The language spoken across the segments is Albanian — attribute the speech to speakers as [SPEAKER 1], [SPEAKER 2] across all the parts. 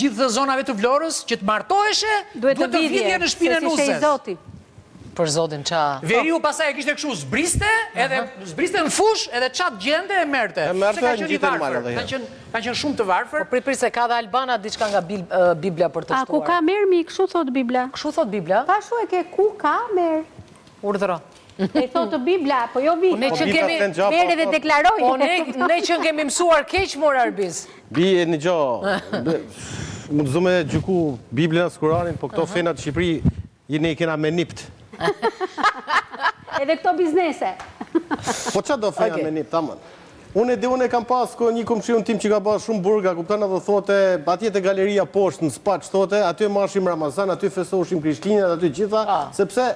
[SPEAKER 1] Gjithë zonave të Vlorës që të martoheshe,
[SPEAKER 2] duhet
[SPEAKER 1] të vidhje në shpinë e
[SPEAKER 2] nuses.
[SPEAKER 3] Për zotin ça.
[SPEAKER 1] Veriu pastaj e kishte kështu zbriste, edhe zbriste në fushë, edhe ça të gjente e merrte.
[SPEAKER 4] E merrte
[SPEAKER 1] Se ka qenë i
[SPEAKER 4] ngjitej në mal
[SPEAKER 1] varfër,
[SPEAKER 4] edhe
[SPEAKER 1] ka qenë kanë qenë shumë të varfër.
[SPEAKER 3] Po prit prit se ka dhe Albana diçka nga Bibla për të
[SPEAKER 2] A ku
[SPEAKER 3] shtuar.
[SPEAKER 2] ka merr mi, kështu thotë Bibla.
[SPEAKER 3] Kështu thotë Bibla?
[SPEAKER 2] Pa shu e ke ku ka merr.
[SPEAKER 3] Urdhëro.
[SPEAKER 2] E thotë Bibla, po jo vi.
[SPEAKER 3] Po ne që kemi
[SPEAKER 2] merr edhe deklaroj.
[SPEAKER 3] Po ne ne që kemi mësuar keq mor Arbiz.
[SPEAKER 4] Bi e një gjo, mund të zume gjyku Biblën as Kuranin, po këto fenat në Shqipëri ne i kena me nipt.
[SPEAKER 2] Edhe këto biznese.
[SPEAKER 4] Po ça do feja me nipt, aman? Unë e di, unë e kam pas ko një komshiun tim që ka pas shumë burga, kupton edhe thote, atje te galeria poshtë në Spaç thote, aty mashim Ramazan, aty festoshim Krishtlindjet, aty gjitha, sepse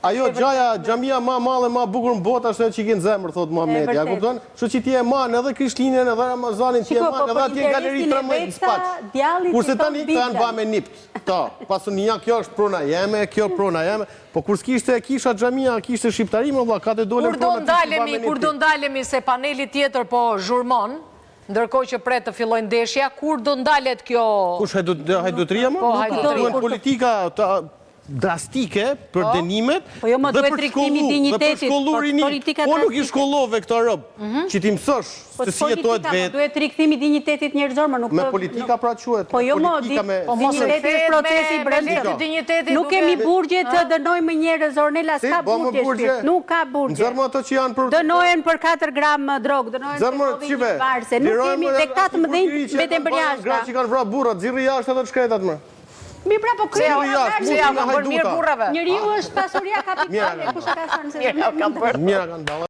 [SPEAKER 4] Ajo gjaja, xhamia ma madhe, ma bukur në botë është ajo që ke në zemër, thotë Muhamedi. A kupton? Kështu që ti e man edhe Krishtlindjen, edhe Ramazanin, ti e man
[SPEAKER 2] po
[SPEAKER 4] edhe atje në galeri 13 në Spaç. Kurse tani këta janë ba me nipt. Këta, pasunia, kjo është prona jeme, kjo prona jeme. Po kur s'kishte kisha xhamia, kishte shqiptari mo vlla, ka të dolën
[SPEAKER 3] Kur do ndalemi, kur do ndalemi se paneli tjetër po zhurmon, ndërkohë që pret të fillojë ndeshja, kur do ndalet kjo
[SPEAKER 4] Kush hajdutëria mo?
[SPEAKER 3] Po, hajdutëria.
[SPEAKER 4] Duhen politika drastike për
[SPEAKER 3] po.
[SPEAKER 4] dënimet
[SPEAKER 2] po jo,
[SPEAKER 4] dhe për shkollu, dhe për shkollu
[SPEAKER 2] po
[SPEAKER 4] rininë. Po nuk i shkollove këta rob, mhm. që t'i mësosh
[SPEAKER 2] po
[SPEAKER 4] se si jetohet vetë.
[SPEAKER 2] Duhet rikthimi i dinjitetit njerëzor, më nuk
[SPEAKER 4] Me politika pra quhet.
[SPEAKER 2] Po jo mo, dinjiteti është procesi i brendshëm. Nuk kemi burgje të dënojmë njerëz, Ornela, s'ka burgje, nuk ka burgje.
[SPEAKER 4] Nxjerr ato që janë
[SPEAKER 2] për Dënohen për 4 gram drogë, dënohen për një varse. Nuk kemi dhe këta të mëdhenj mbeten përjashta.
[SPEAKER 4] Gra që kanë vrarë burrat, nxirri jashtë ato të shkretat më.
[SPEAKER 2] Mi pra po
[SPEAKER 3] kreu, pse ja kanë bërë mirë burrave.
[SPEAKER 2] Njeriu është pasuria kapitale, kush e ka thënë se
[SPEAKER 4] Mirë kanë bërë.